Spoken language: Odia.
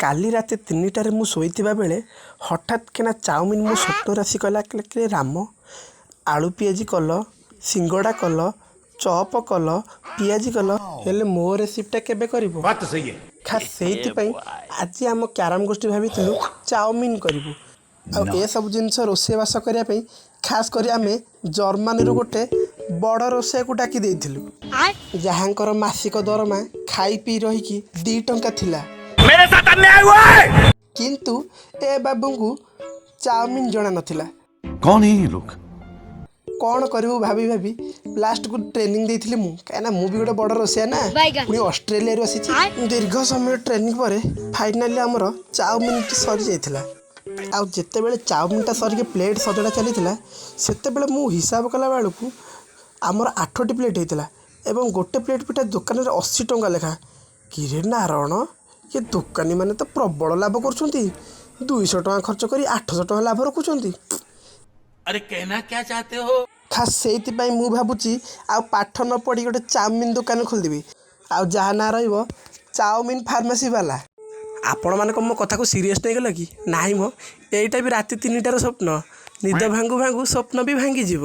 କାଲି ରାତି 3ଟାରେ ମୁଁ ଶୋଇଥିବା ବେଳେ ହଠାତ୍ କିନା ଚାଉମିନ ମୋ ସ୍ୱପ୍ନରେ ଆସି କହିଲା, କହିଲା କି ରାମ, ଆଳୁ ପିଆଜି କଲ, ସିଙ୍ଗଡ଼ା କଲ, ଚପ୍ କଲ, ପିଆଜି କଲ, ହେଲେ ମୋ ରେସିପିଟା କେବେ କରିବ? बात तो सही है। ଖାସ୍ ସେଇଥିପାଇଁ ଆଜି ଆମ କ୍ୟାରମ ଗୋଷ୍ଠୀ ଭାବିଥିଲୁ ଚାଉମିନ କରିବୁ। ଆଉ ଏସବୁ ଜିନିଷ ରୋଷେଇବାସ କରିବା ପାଇଁ ଖାସ୍ କରି ଆମେ ଜର୍ମାନୀରୁ ଗୋଟେ ବଡ଼ ରୋଷେଇଆକୁ ଡାକି ଦେଇଥିଲୁ, ଯାହାଙ୍କର ମାସିକ ଦରମା ଖାଇ ପିଇ ରହିକି 2 ଟଙ୍କା ଥିଲା। मेरे साथ अन्याय हुआ है। କିନ୍ତୁ ଏ ବାବୁଙ୍କୁ ଚାଉମିନ ଜଣା ନଥିଲା। कौन है ये लोग? କ'ଣ କରିବୁ ଭାବି ଭାବି ଲାଷ୍ଟକୁ ଟ୍ରେନିଂ ଦେଇଥିଲି ମୁଁ, କାହିଁକିନା ମୁଁ ବି ଗୋଟେ ବଡ଼ ରୋଷେଇଆ ନା, ପୁଣି ଅଷ୍ଟ୍ରେଲିଆରୁ ଆସିଛି। ଦୀର୍ଘ ସମୟ ଟ୍ରେନିଂ ପରେ ଫାଇନାଲି ଆମର ଚାଉମିନଟି ସରିଯାଇଥିଲା। ଆଉ ଯେତେବେଳେ ଚାଉମିନଟା ସରିକି ପ୍ଲେଟ୍ ସଜଡ଼ା ଚାଲିଥିଲା, ସେତେବେଳେ ମୁଁ ହିସାବ କଲା ବେଳକୁ ଆମର ଆଠଟି ପ୍ଲେଟ୍ ହେଇଥିଲା ଏବଂ ଗୋଟେ ପ୍ଲେଟ୍ ପିଠା ଦୋକାନରେ 80 ଟଙ୍କା ଲେଖା। କିରେ ନାରଣ, ଏ ଦୋକାନୀମାନେ ତ ପ୍ରବଳ ଲାଭ କରୁଛନ୍ତି। 200 ଟଙ୍କା ଖର୍ଚ୍ଚ କରି 800 ଟଙ୍କା ଲାଭ ରଖୁଛନ୍ତି। अरे, कहना क्या चाहते हो? ଖାସ୍ ସେଇଥିପାଇଁ ମୁଁ ଭାବୁଛି ଆଉ ପାଠ ନ ପଢ଼ି ଗୋଟେ ଚାଉମିନ ଦୋକାନ ଖୋଲିଦେବି, ଆଉ ଯାହା ନାଁ ରହିବ ଚାଉମିନ ଫାର୍ମାସି ବାଲା। ଆପଣମାନଙ୍କ ମୋ କଥାକୁ ସିରିୟସ୍ ନେଇଗଲ କି? ନାହିଁ ମ, ଏଇଟା ବି ରାତି 3ଟାର ସ୍ୱପ୍ନ। ନିଦ ଭାଙ୍ଗୁ ଭାଙ୍ଗୁ ସ୍ୱପ୍ନ ବି ଭାଙ୍ଗିଯିବ।